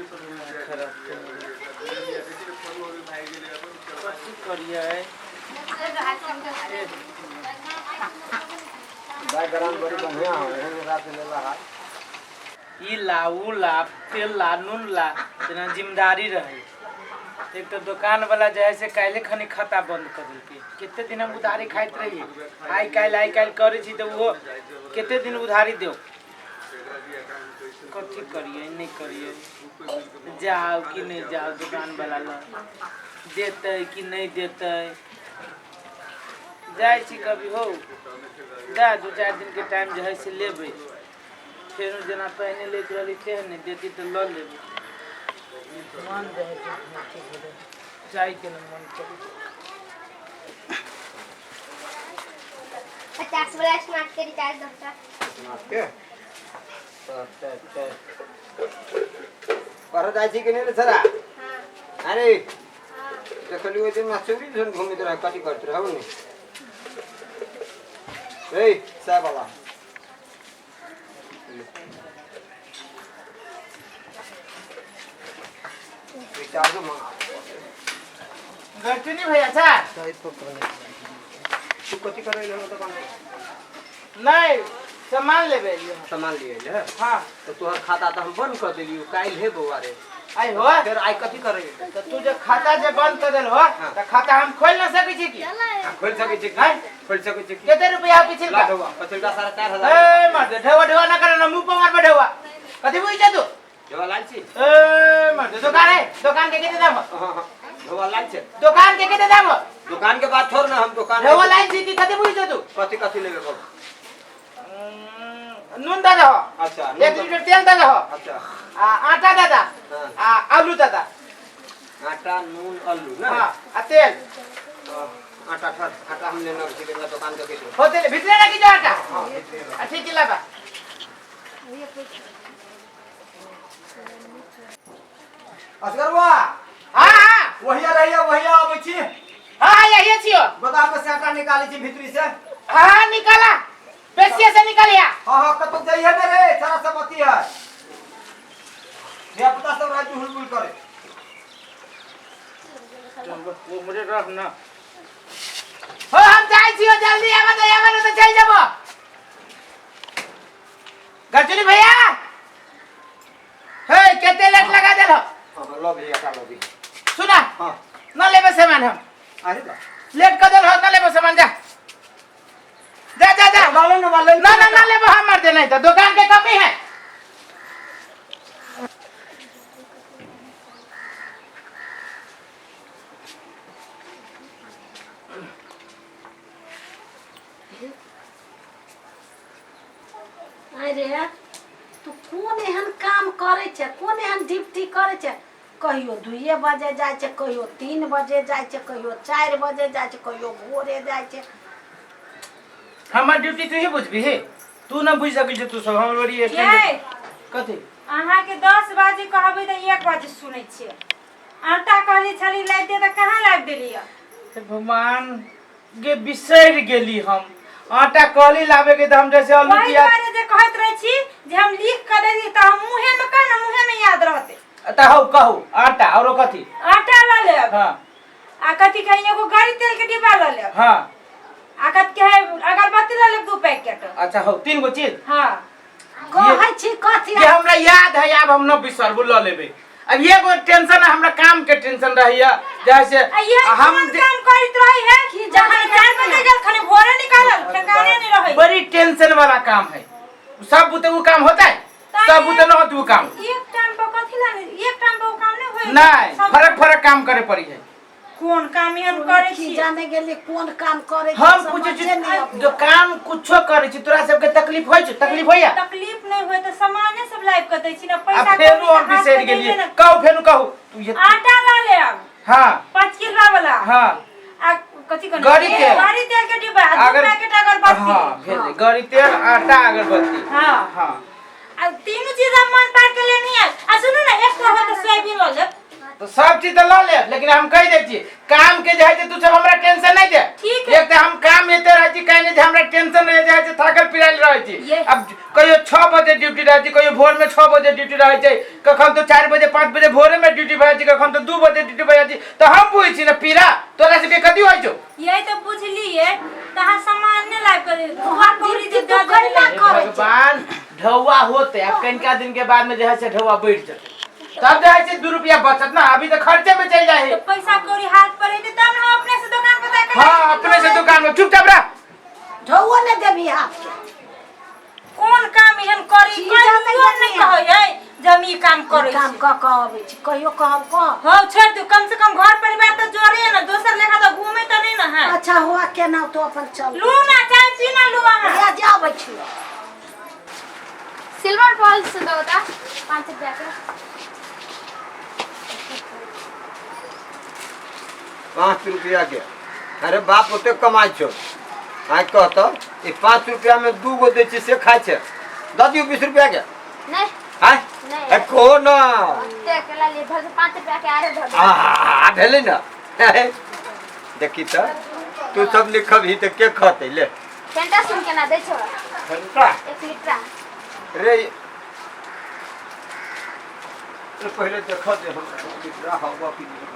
खराब कथी करियै। बैकग्राउंड बड़ी बढ़िया हो, एहन रात लेला है। ई ला ऊ ला तेल ला नून ला, जेना जिम्मेदारी रहे। एक तो दुकान वाला जे है से काल्हि खनी खाता बंद कर देलकै। कते दिन हम उधारी खाइत रहियै, आइ काल्हि आइ काल्हि करै छी तऽ ओहो कते दिन उधारी देब। कथी करियै नहि करियै, जाउ कि नहि जाउ दुकान वाला लग, देतै कि नहि देतै। जाइ छी कभी हो जा, 2-4 दिनके टाइम जे है से लेबै, फेरो जेना पहिने लैत रहली तेहन नहि देती तऽ लऽ लेबै। मन जे है से ठीक हो जाए, जाइके ने मन करै। 50 वाला स्मार्ट के रिचार्ज 10टा। के पढ़ जाइ छी कि नहि रे छोरा? हाँ। अरे। हाँ। देखली ओहि दिन मसूरी झन घूमैत रह, कथी करैत रहू ने रे साहब वाला। रिचार्जो मंगा। गरचुनी भैया छा। तू कथी करै रहू दुकान? नहीं, सामान लेबे एलियै हम। सामान लिए ले? हाँ। तो तोहर खाता तो हम बंद कर देलियो काल्हि हे बौआ रे। आई हो। फेर आइ कथी करै? तऽ तू जे खाता जे बंद कर देल हो हाँ। तऽ खाता हम खोलि न सकै छी की? खोलि सकै छी की? हैं? खोलि सकै छी की? कते रुपया पिछिल ला ढौआ, पछिलका 4500। ए मर्द, ढेवा ढेवा ना करे ना, मुंह पर मारबे ढेवा। कथी बुझै छै तू? ढौआ लाल छी। ए मर्द, दुकान है, दुकान के कते दाम हो? हाँ हाँ, ढौआ लाल छै। दुकान के कते दाम हो? दुकान के बात छोड़ ना, हम दुकान ढेवा लाल छी की कथी बुझै छै तू? कथी कथी लेबे कहू? नून दे दहो। अच्छा। 1 लीटर तेल दे दहो। अच्छा। आ आटा दे दा। हाँ। आ आलू दे दा। आटा नून आलू ना? हाँ, आ तेल। तो आटा ठर, आटा हम लेना छी केकरा दुकान के गेलियो। हो तेल भीतरे राखी जो आटा। हाँ, भीतरे। आ ठीक लाबा। असगरवा। हाँ हाँ। वहिया रहिया, वहिया आबै छी। हाँ, यही छियो। गोदाम में से आटा निकालै छी भीतरी से। हाँ निकाला, बेसिए से निकालिया। हाँ हाँ, कतौ जाइए ने रे, सारा सब अथी है, धिया पुता सब राजू हुलबुल करे। वो मुझे रख ना हो, हम जाइ छियो, जल्दी आवा तो आवा ना तो चल जाबो। गरचुनी भैया हे, केते लेट लगा देल हो? हाँ, लो भी आटा लो भी। सुना। हाँ। न लेबे सामान हम। अरे बा। लेट कर देल हो, न लेबे सामान, जा जा जा जा। वाले न वाले। ना ना ना लेबो हम, मर दे नहीं तो दुकान के कमी है। अरे तू कोन एहन काम करै छै, कोन एहन ड्यूटी करै छै? कहियो 2 बजे जाइ छै, कहियो 3 बजे जाइ छै, कहियो 4 बजे जाइ छै, कहियो भोरे जाइ छै। हमर ड्यूटी तू ही बुझबी, तू न बुझ सकै छै तू सब हमर बड़ी ये कथी? अहाँके 10 बजे कहबै तऽ 1 बजे सुनै छियै। आटा कहली छली लाबि दे तऽ कहाँ लाबि देलियै? हे भगवान गे, बिसरि गेली हम। आटा कहली लाबे के तऽ हम जैसे आलू ओहि प्याज दुआरे जे कहैत रहै छी जे हम लिख कऽ दे दी तऽ हम मुँहे मे कह ने, मुँहे मे याद रहतै। तऽ हौ कहू, आटा औरो कथी? आटा लऽ लेब। हाँ। आ कथी कही, एगो गरी तेल के डिब्बा लऽ लेब। हाँ। आ कथी कहै, अगरबत्ती लऽ लेब 2 पैकेट। अच्छा हौ, 3 गो चीज। हाँ। कहै छी कथी? ये हमरा याद है, आब हम न बिसरबू, लऽ लेबै। अब एगो टेंशन है हमरा, काम के टेंशन रहैया जैसे आ ये हम कोन काम करैत रही है की जखन जाने 4 बजे गेल खने भोरे निकालल ठेकाने नहीं रहै। बड़ी टेंशन वाला काम है। सब बुते वो काम होता है, सब बुते न होते वो काम। एक टाइम पर कथी ला नहीं, एक टाइम पर वो काम नहीं होय। नहीं, फरक फरक काम करे पड़ी है। कोन काम एहन करै की छी? जाने गेली कोन काम करै छै, हम पूछै समझे नहि छी अबै। जो काम कुछो करै छी तोरा सबके तकलीफ होइ छै? तकलीफ होइया? तकलीफ नहीं होय तऽ सामाने सब लाबि कऽ दै छी ने आ पैसा फेरो कौड़ी हम तऽ हाथ बिसरि मे गेलियै। दैये ने। कहू, फेरो कहू तू ये। आटा लऽ लेब। हाँ। 5 किलो वाला। हाँ। आ कथी कहने? गरी तेल। गरी तेल के डिब्बा आ 2 पैकेट अगरबत्ती। हाँ, भेज गरी तेल, आटा, अगरबत्ती। हाँ। हाँ। आ तीनू चीज हम मन पार के लेनी है। आ सुनू ना, एक हो तऽ सोयाबीन लऽ लेब। तो सब सब चीज तऽ लऽ ले, लेकिन हम कहि दै छी काम के जे है से तू सब हमरा टेंशन नहीं दे। ठीक है। एक तऽ हम काम एते रहै छी कहीं नहीं जे हमरा टेंशन रहे जाइ छै, थाकल पिरायल रहै छी। ये। अब कहियो 6 बजे ड्यूटी रहै छै, कहियो भोर में 6 बजे ड्यूटी रहै छै, कखन तो 4 बजे 5 बजे भोरे में ड्यूटी भऽ जाइ छै, कखन तो 2 बजे ड्यूटी भऽ जाइ छै, तऽ हम बुझै छी ने पीड़ा तोरा सबके कथी होइ छौ। यही तो बुझलिए तहाँ सामान नहीं लाइब कर तोहर कौड़ी ड्यूटी जे तू दऽ कैला देले। करै छै? भगवान ढौआ होते अब कनिका दिन के बाद में जे है से ढौआ बढ़ जेतै, तब जे है से 2 रुपया बचत ना, अभी तो खर्चे में चल जाए। तो पैसा कौड़ी हाथ पर हेतै तब ना हम अपने से दुकान पर जाके हाँ अपने से दुकान में चुपचाप रह। ढौओ नहि देबही हाथ के। कोन काम एहन करी चीज कहियो आनैये नहीं नहि। कहै है जे हम ई काम करै काम छी। कऽ कऽ अबै छी, कहियो कहब कह। हौ छोड़ दू, कम से कम घर परिवार तो जोड़े ना, दोसर लेखा तो घूमे तो नहीं ना है। अच्छा हुआ केना तो अपन चल। लू ना चाय पी ना लू अहाँ। या जे अबै छी। सिल्वर फॉल्स से दो ता 5 रुपया के। 5 रुपया के? अरे बाप ओते कमाइ छौ, आइ कहतौ ई 5 रुपया में 2 गो दै छी से खाइ छै, दऽ दियौ 20 रुपया के। नहीं। आँय? नहीं। ए, कहो ना। ओते अकेला लिए भर 5 रुपया के आरे धर। आ भेलै ना। देखी तऽ तू सब लिखबही तऽ के खतै ले। फेंटा सुन के ना दै छौ। फेंटा? 1 लीटर। रे रे पहिले देख दे हमरा लीटरा हवा कि नहीं।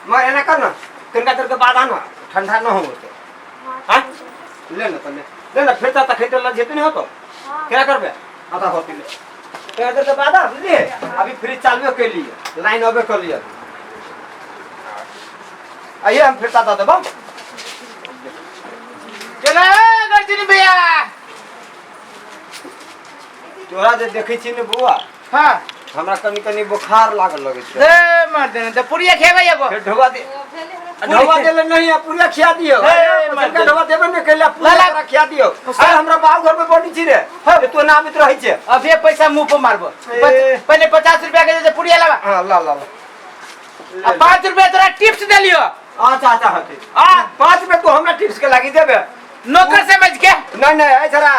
मैं एना कर ना, तनिका देर के बाद आना, ठंडा न हो तो। हाँ ले ना, तने ले ना, फिर तक खेते लग जेते नहीं हो तो क्या करबे, आता होती ले तनिका देर के बाद आ, बुझलिए? अभी फ्रिज चालू के लिए लाइन अबे कर लिए, आइए हम फिर ता देबो। चलो गर्जनी भैया। तोरा जे देखै छी ने बौआ, हाँ हमरा कनी कनी बुखार लागल लगै छै। दे मार देने तो पुड़िया खेबै एगो। फिर ढोवा दे, ढोवा देले नहीं है, पुरिया खिया दियो। हे, मर पछिलका ढोवा देबे ने कैला, पुरिया ला, ला। तोरा खिया दियो। अरे हमरा बाप घर में बनी छी रे, जे तू ना आबित रहै छै। अभी पैसा मुंह पर मारबो। ए। पहले 50 रुपया के जे पुड़िया लावा। हां ला ला ला। आ 5 रुपया तोरा टिप्स देलियो। अच्छा अच्छा हते। आ 5 रुपया तू हमरा टिप्स के लागी देबे? नौकर समझ के। नहीं नहीं ऐ जरा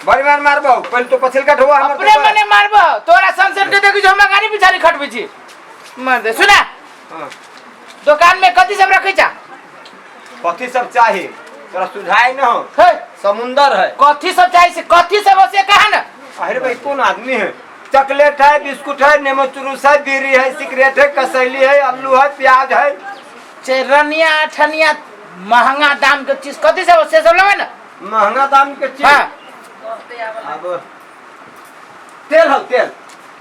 बड़ी मार मारबो, पहले तो पछिलका ढोवा हमर अपने देबे। मने मारबो तोरा संसद के देखी जो हमरा गाड़ी पिछाड़ी खटबै छी। मार दे सुना। हाँ। दुकान में कथी सब रखै छा? कथी सब चाही तोरा सुझाई न हो? हे समुंदर है। कथी सब चाही से कथी सब से कहा ना। अरे भाई कौन आदमी है? चॉकलेट है, बिस्कुट है, नेमो चुरूस है, बीड़ी है, सिगरेट है, कसैली है, आलू है, प्याज है। चरनिया अठनिया महंगा दाम के चीज कथी सब से सब लेबै ना। महंगा दाम के चीज? हाँ। अब तेल हो, तेल।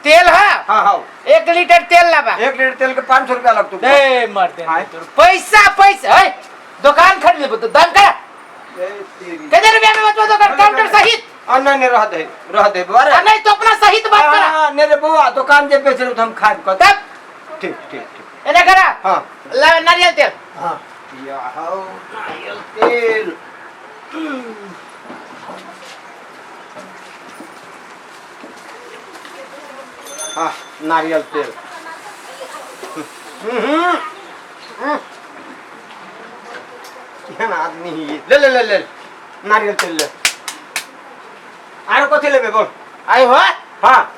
तेल है? हाँ हाँ। 1 लीटर तेल लाबा। 1 लीटर तेल के 500 रुपया लगतो। दे मर दे आय। पैसा पैसा है दुकान खरीद लेबो तो दाम करा कितने रुपया में बचबो दुकान काउंटर सहित? आ नहीं नहीं रह दे, रह दे बौआ रे। आ नहीं तो अपना सहित बात करा। हाँ, नहीं रे बौआ दुकान जे बेच रहे तो हम खाए कत। तब? ठीक ठीक ठीक। एने करा। हाँ। ला नारियल तेल। हाँ। या हो नारियल तेल। हाँ नारियल तेल। केहन आदमी ही ये। ले ले ले ले नारियल तेल ले। आरो कथी लेबे बोल? आई हो? हाँ।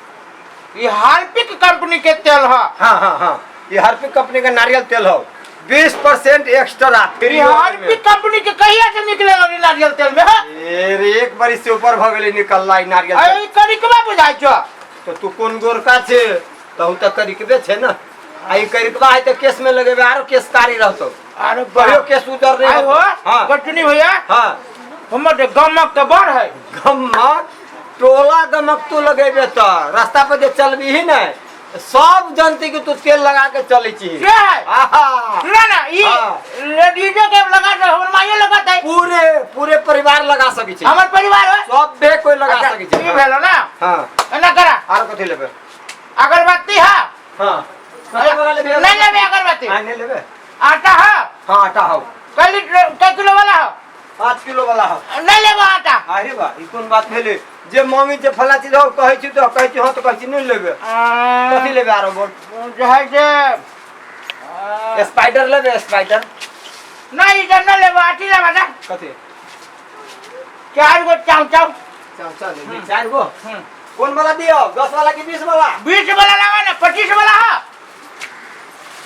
ये हार्पिक कंपनी के तेल है। हाँ हाँ हाँ ये हार्पिक कंपनी का नारियल तेल हो, 20% एक्स्ट्रा फ्री। ये हार्पिक कंपनी के कहिया से निकले लगी नारियल तेल में? हाँ? ए रे, एक बारी से ऊपर भ गेलै निकलला ई नारियल तेल। अरे करिकबा बुझाइ छौ। तो तू कोन गोरका छे? तहु त करिकबे छे ना। आ ई करिकबा है त केस में लगेबे आरो केस कारी रहतौ। अरे कहियो केस उधर नहीं आई हो? रहतौ। हाँ। गटनी भैया? हाँ। हमर जे गमक त बड़ है। गमक टोला गमक तू लगेबे त रास्ता पर जे चलबी ने सब जनते कि तू तेल लगा के चलै छी। के है? आहा। सुना ना, ई हाँ। लेडीजो के लगा दे, हमर माइयो लगात है। पूरे पूरे परिवार लगा सकै छै। हमर परिवार है। सब बे कोई लगा अच्छा, सकै छै। ई भेलो ना? हाँ। एना करा। आरो कथी लेबे? अगरबत्ती है। हाँ। कथी वाला लेबे? नहीं लेबे अगरबत्ती। हाँ, नहीं लेबे। आटा है। हाँ आटा हो। कै लीटर, कै किलो वाला हो? 5 किलो वाला हो। नहीं लेबो आटा। अरे बा, ई कोन बात भेलै? जे मांगे जे फला चीज हो कहै छी तो कहै छी हां, तो कहै छी नहीं लेबे। कथी लेबे आरो बोल? जे है जे, स्पाइडर लेबे? स्पाइडर नहीं, ई नहीं लेबो, आटी लेबो ना। कथी? 4 गो चाव चाव। चाव चाव लेबे? 4 गो? कौन वाला दियो, 10 वाला कि 20 वाला? 20 वाला लावा ना, 25 वाला हा।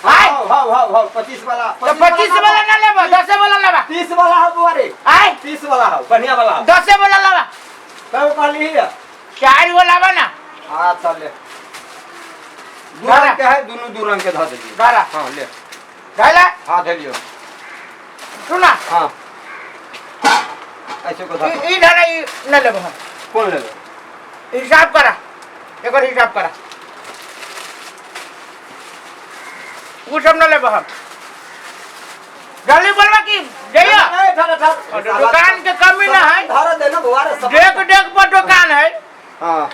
हाँ हाँ हाँ हाँ, 25 वाला। तो 25 वाला ना लेबा, 10 वाला लावा। 30 वाला हो बुआ रे। आय। 30 वाला हो, बढ़िया वाला हो। 10 वाला लावा। कहो कहली है? 4 गो लावा ना। हाँ चल ले। दू धरा। रंग के है, दोनों दू रंग के धऽ देलियै। धरा। हाँ ले। धैला। हाँ धैलियो। सुना। हाँ ऐसे को धर। ई ई धरा, ई न लेबो हम। कौन लेबे? हिसाब करा, एकर हिसाब करा। उ सब न लेबो हम। जल्दी बोलबा की जइयो। नहीं, ठहर, ठहर। और दुकान के कमी ना है। धर देना बुआ रे सब। डेक डेक पर दुकान है। हाँ।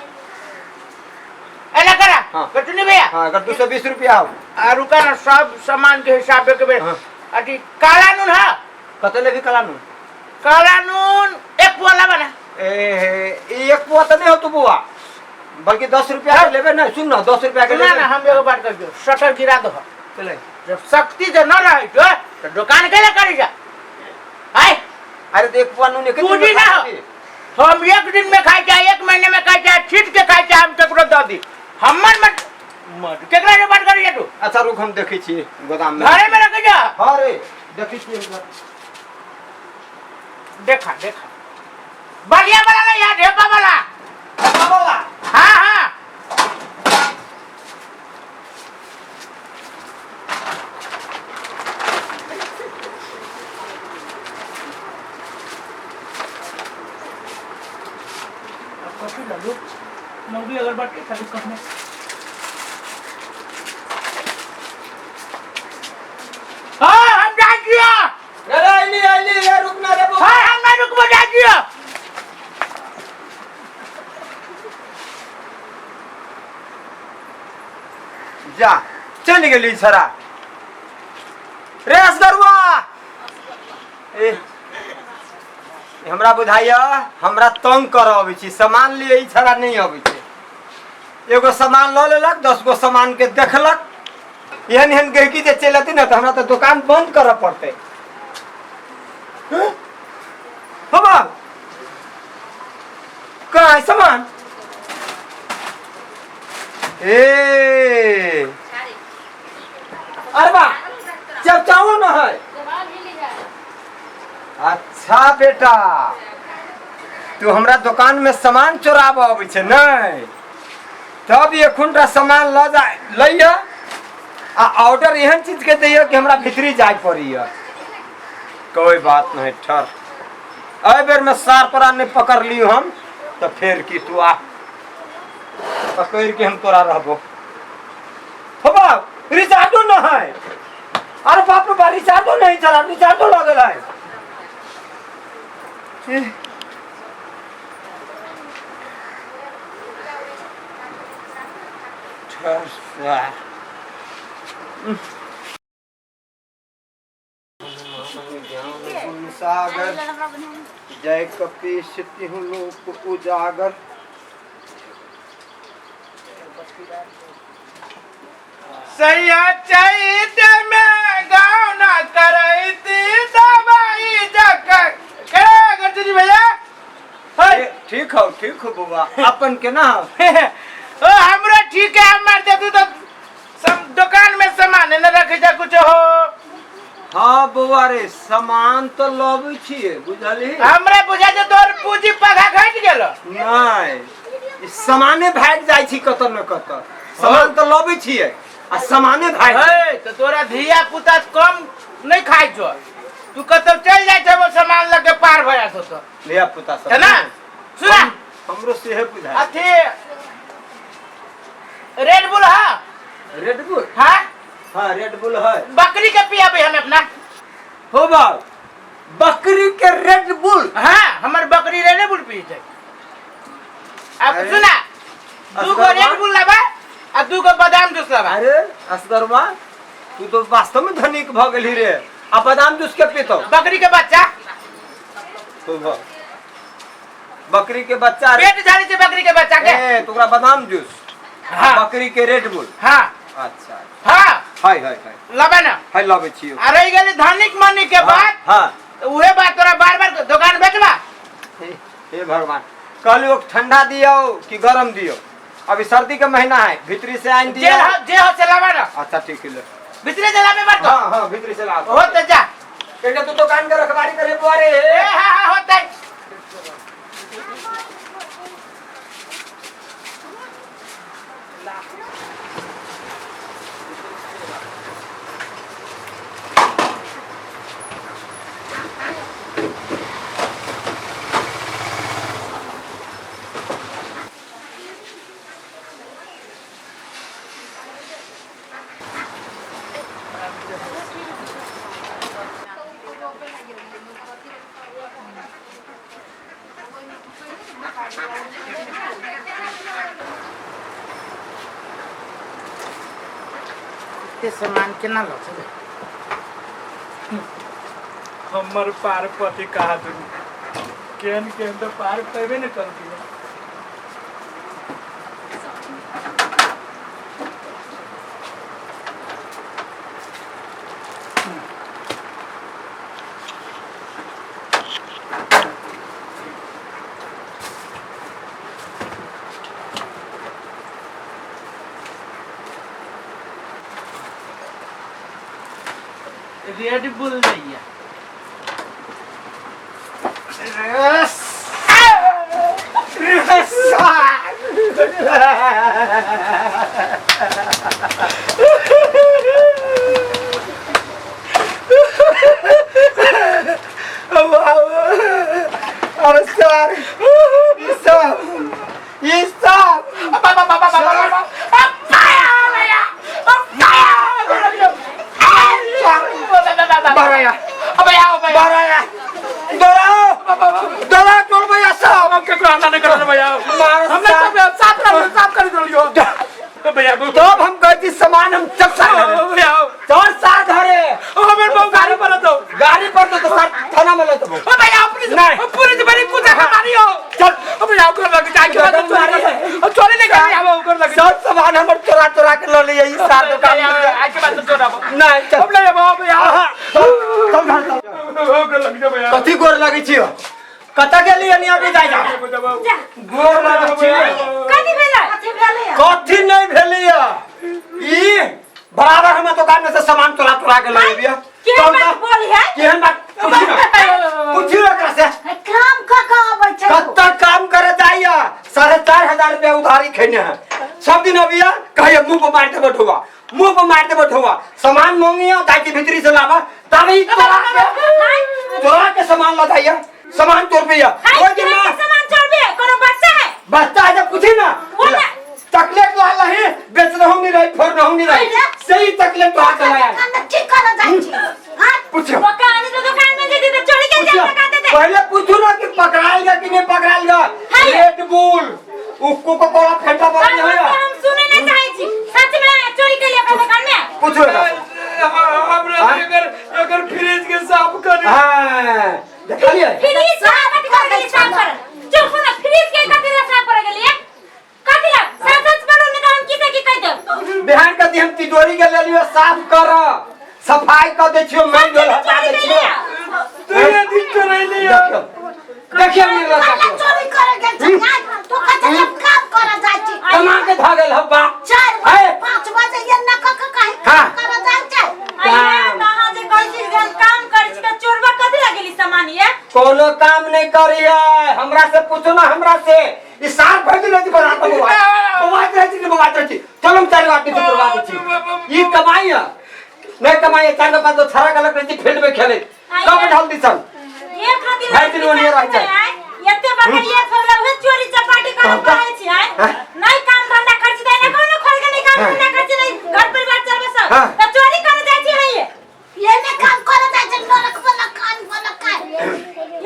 ऐना करा। हाँ। कटुनी भैया। हाँ, अगर 220 रुपया हो। आ रुका ना, सब सामान के हिसाब के बेर। हाँ। अथी काला नून है। कते लेबी काला नून? काला नून एक पुआ लाबा ना। ए हे, ई एक पुआ तो नहीं हो तू बुआ, बल्कि 10 रुपया के लेबे ना। सुन ना, 10 रुपया के सुना लेबे ना, हम एगो बात कर दियो, शटर गिरा दो। चले। जब शक्ति जो न रहे तो तो दुकान के करी जा। आय। अरे तो एक पुआ नून एक दिन पूंजी में ना खा हो। लेबी। हम एक दिन में खाए चाहे एक महीने में खाए चाहे छीट के खाए चाहे हम केकरो दऽ दी, हमर मत मत केकरा से बात करी जा तू? अच्छा रुक, हम देखै छियै गोदाम में। घरे में रखे जा। हाँ रे, देखै छियै उधर। देखा देखा, बढ़िया वाला नहीं है, ढेपा वाला। ढेपा वाला? हाँ हाँ। कथी लगू मौगी अगरबत्ती खाली कहने। हाँ हम जाइ छियो। रे रे, अइली अइली रे, रुक ना रे बौआ। हाँ हम नहीं रुकबो, जाइ छियो। जा चलि गेली छड़ा रे असगरुआ। ए हमरा बुझाइया हमरा तंग करऽ अबै छी, सामान लिए ई छड़ा नहीं अबै छै। एगो सामान लऽ लेलक, 10 गो सामान के देखलक। एहन एहन गहिकी जे चलि अतै ने तऽ हमरा तऽ दोकान बंद करऽ पड़तै। हँ? हो बाप, कहाँ है सामान? ए अरे बा, चौचाओ न है। अच्छा बेटा, तू हमरा दोकान में सामान चोराबऽ अबै छै? नहीं तब एखुनटा सामान लऽ जा लैया आ ऑर्डर एहन चीज के दैया कि हमरा भीतरी जाय पड़ैया। कोई बात नहीं, ठहर, एहि बेर में सार तोरा नहीं पकड़ लियौ हम तऽ फेर की तू आ पकड़ के हम तोरा रहबो। हो बाप, रिचार्जो न है। अरे बाप रे बाप, रिचार्जो नहीं चला, रिचार्जो लगल है। ठहर सार। ज्ञान गुण सागर जय कपीश तिहु लोक उजागर। सैया चैत में गावना करैती दवाई जकर के गजरी भैया। ए, ठीक हो, ठीक हो बउआ, अपन केना हो? ओ हमरो ठीक है, हमर दे तू तो सब दुकान में सामान न रखे जा कुछ हो। हाँ बउआ रे, सामान तो लबै छियै, बुझलही? हमरा बुझा जे तोर पूंजी पगा घटि गेलो। नहीं, ई सामाने भागि जाइ छी कतऽ न कतऽ। सामान तो लबै छियै आ सामाने भागि जाइ। हे तो तोरा धिया पुता कम नहीं खाइ छौ, तू कतौ चलि जाइ छौ सामान लऽ के पार भऽ जाइ छौ तो। धिया पुता सब है ना? सुना। हमरो सेहे बुझाइ। अथी रेड बुल है? रेड बुल? हाँ। हाँ रेड बुल है। बकरी के पियाबे हम अपना। हो बाप, बकरी के रेड बुल? हाँ, हमर बकरी रेड बुल पी छै। अब अरे, सुना, दू गो असगरवा? रेड बुल लाबा आ दू गो बादाम जूस लाबा। अरे असगरवा, तू तो वास्तव में धनिक भ गेली रे। आ बादाम जूस के पीतो? बकरी के बच्चा। हो बाप, बकरी के बच्चा रे। पेट झाड़ी छै बकरी के बच्चा के। ए तोरा बादाम जूस? हाँ। बकरी के रेड बुल? हाँ। अच्छा। हाँ। हाय हाय हाय। लाबा ना। हाय लाबै छियौ। आ रहि गेली धनिक मनी के बात। हाँ। तो उहे बात तोरा बार बार दुकान बेचबा। हे हे भगवान, कहलियो ठंडा दियो कि गरम दियो। अभी सर्दी के महीना है, भीतरी से आइन जे दियो। जे हो से लावा ना। अच्छा ठीक है ले। भीतरे से लावे बात। हाँ हाँ भीतरी से लाओ। होते जा। कहते तू दुकान के रखवारी करे बुआरे। ए हाँ हाँ होते। एते सामान केना लऽ जेबै? हमर पार पति कहा दुनू केहन केहन तऽ पार पेबे ने करती। रेड बुल दैया। अरे सर ई सब ई सब बाराया बाराया डराओ डरा टोल भैया सब। तब हम कहती सामान हम सब सार घरे चल सार घरे गाड़ी पर तो सर थाना में ले तो नहीं चल सब सामान हमर चोरा चोरा के ल लिए ई सार दुकान में। नहीं चल चल चल घर चल। कथी गोर लगै छियो? कतऽ गेली अनी अभी जाय जा जा। गोर लगै छियो। कथी भेलै? कथी भेलै? कथी नहीं भेलिया ई बराबर हम दुकान में से सामान चोरा चोरा के लऽ लेबिया। केहन बात बोली है? केहन बात पूछी ना, पूछी ना एकरा से। है, काम कऽ कऽ अबै छै। कत्ता काम करे जाइया? 4500 रुपया उधारी खेने है। सब दिन अबिया कहिए मुंह पर मार देबो ठुआ, मुंह पर मार देबो ठुआ। सामान मांगिया ताकि भीतरी से लावा तब ई चोरा के चोरा के सामान ला जाइया, सामान तोड़ पिया। हाय, ओइ दिन केहन मां सामान चोरबे? कोनो बच्चा है? बच्चा है जब पूछी ना। वो ना। चॉकलेट ला लही बेच रहूं नहीं रही फोड़ रहूं नहीं रही सही चॉकलेट तो हाथ लगाया। दुकान में की करऽ जाइ छी? हाँ? पूछो दुकान तो दुकान में जेती तो चोरी के पूछो जाम लगा देते। पहले पूछो ना कि पकड़ाएगा कि नहीं पकड़ाएगा। हाय। रेड बुल उ कोको कोला फेंटा वाला नहीं हम है। हम सुने नहीं चाहे छी। सच में चोरी के लिए अपने दुकान में? पूछो एकरा से। हमरा एकर एकर फ्रिज के साफ कर। हाँ देखलिए फ्रिज साफ कर गेली साफ कर। चुप ना, फ्रिज के कथी ला साफ कर गेली? कथी ला? सच सच बोलू नहीं तो हम की से की कह देब। बिहान के हम तिजोरी के ले लियो साफ कर सफाई कर दे छियो मैं जो हटा चोरी दे के छियो। लिया। तू ये दिन चोरैली देखियो देखियो निर्लज्जा पहिले के चोरी करे गेल छै। आइ तू कहै छै हम काम करऽ जाइ छी। कमा के भागल हब्बा। 4 बजे है। 5 बजे ये न कऽ कऽ कहीं हाँ। काम करऽ जाइ छै। अइया तऽ अहाँ जे कहै छी जे हम काम करै छी तऽ चोरबा कथी ला गेली सामान ये? कोनो काम नहीं करिए हमरा से पूछो ना हमरा से ई सार भरि दिन रहै छी बरात में बौआइत बौआइत रहै छी ने बौआइत रहै छी। चलो हम चारि आदमी से करवा दै छी। ई कमाई है नहीं कमाई है चारि पाँच गो छड़ा गलत रहै छी फील्ड में खेले सब ढल दिसन एक खातिर भरि दिन ओनिये रहै छै। एते बकरिया छोड़ला उहे चोरी चपाटी करऽ तब का? पड़ै छी आय। हाँ? नहीं काम धंधा खर्च दे ना कोनो खोल के नहीं काम धंधा खर्च नहीं घर परिवार चलबे सब हाँ। त चोरी करे जाइ छी है ये। एने काम करऽ जाइ छै नरक वाला कान वाला कान।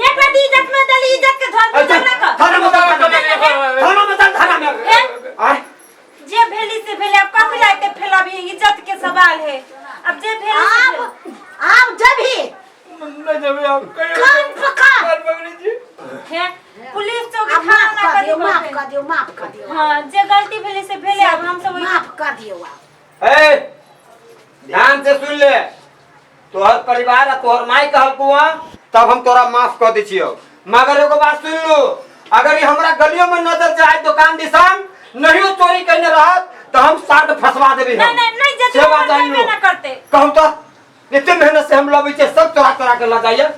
एक रात इज्जत में दली इज्जत के धोल अच्छा, रख। थाना में चल, थाना में चल, थाना में। ए? आय। जे भेली से भेले अब कथी लायते फैलाबी इज्जत के सवाल है अब जे भेली से आब भेली। आब जबही नहीं जब आप कहियो कान पकड़। कान पकड़ी जी। हे पुलिस चौकी आब थाना माफ ना कऽ कदी दियौ माफ भेल। कऽ दियौ माफ कऽ दियौ। हाँ जे गलती भेली से भेले अब हम सब माफ कऽ दियौ आब। ए ध्यान से सुन ले तोहर परिवार आ तोहर माई कहलकौ हँ तब हम तोरा माफ कऽ दै छियौ मगर एगो बात सुन लो अगर ये हमरा गलियों में नजर जाए दुकान दिसान नहीं चोरी करने रहत तो हम साथ फंसवा देबे नहीं नहीं नहीं से जेतै बात जान लो। ना करते। कहू तो एते मेहनत से हम लबै छियै, सब चोरा चोरा के लऽ जाइए।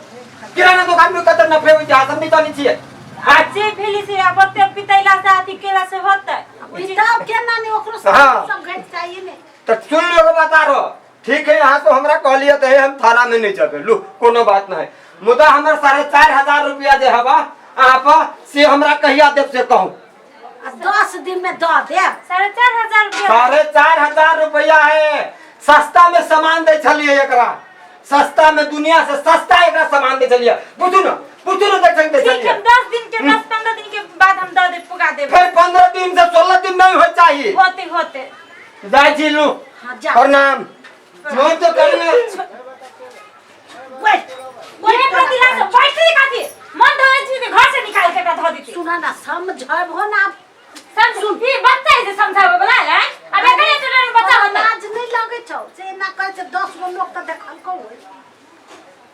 किराना दुकान में कते नफे होइ छै, अहाँ सब नहि जानै छियै। आ जे भेली से आब ओते पितैला से अथी केला से होतै। पिताओ केना नहि ओकरो हाँ। सब घटि चाहिए ने। तो सुन लो एगो बता रहो, ठीक है, यहाँ से हमरा कहलिए तो हम थाना में नहीं जबे लू, कोनो बात नहीं, मुदा हमर 4500 रुपया जे हवा अहाँ पर से हमरा कहिया देब से कहू। आ 10 दिन में दऽ देब। 4500 रुपया। 4500 रुपया है। सस्ता में सामान दै छलिए एकरा, सस्ता में, दुनिया से सस्ता एकरा सामान दै छलिए। पूछू ना, पूछू ना, देख दै ठीक है, छलिए। 10 दिन के, 10-15 दिन के बाद हम दऽ देब, पुगा देब। फिर 15 दिन से 16 दिन नहीं हो चाहिए। होते होते। जाइ छी लू। हाँ, जा। प्रणाम। मन तो करना बैठ। ओहे प्रतिला से बैठ रे काकी मन धोए छी के घर से निकाल के एकरा धऽ देती। सुना ना, समझबहो ना। समझ ई बच्चा है जे समझावे वाला है। अब एकरे तो बच्चा होता। लाज नहीं लगै छौ से एना कहै छै? 10 गो लोक तऽ देखलकौ होय,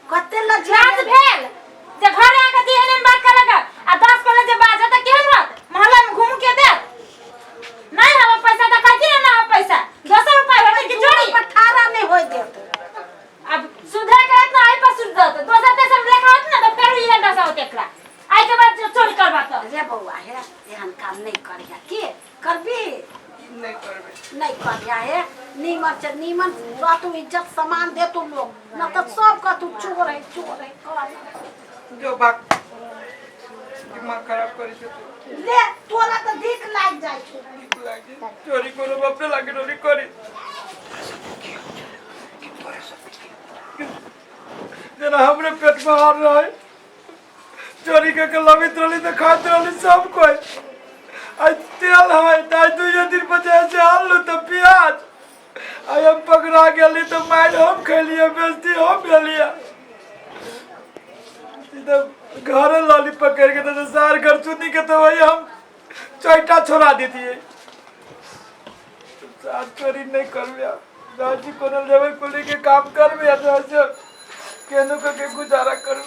कते लज्जा लाज भेल जे घर आके जेहन बात करलक आ 10 पहिले जे बाजत तऽ केहन होत? मोहल्ला में घूम के देत नहीं हम पैसा तऽ कहती ना हम पैसा दोसर उपाय होतै कि चोरी पर ठाड़ा नहीं होय देत। अब सुधरे के रहत ना आई पर सुधरत, दोसर तेसर लेखा होत ना तऽ फेर इहे दशा होत एकरा। आई के बाद जो चोरी करबा तऽ रे बौआ, हे एहन काम नहीं करिया। के करबी? नहीं करबे। नहीं करिया। हे नीमन से नीमन रहतू, इज्जत सामान दे तू लोग न तऽ सब कहतू चोर है, चोर है कर। जो बात दिमाग खराब करी छे तू। ले तोरा तऽ धीक लागि जाइ छौ। नीक लागे चोरी कोनो बापे लागे चोरी करी जेना हमरे पेट में हार रहे। चोरी के के लबित रहली तऽ खाइत रहली सब कोई। आइ तेल है तऽ आइ दुइये दिन बजे से आलू तऽ प्याज। आइ हम पकड़ा गेली तऽ मारि हम खेलिए, बेइज्जती हम भेलिए। ई तऽ घरे लली पकड़ के तऽ सार घर चुनी के तऽ वही हम चैटा छोड़ा देतियै। सार चोरी नहीं करबे आब। राजी कोनो लेबर कुली के काम करबे आ से केनो के गुजारा करबे।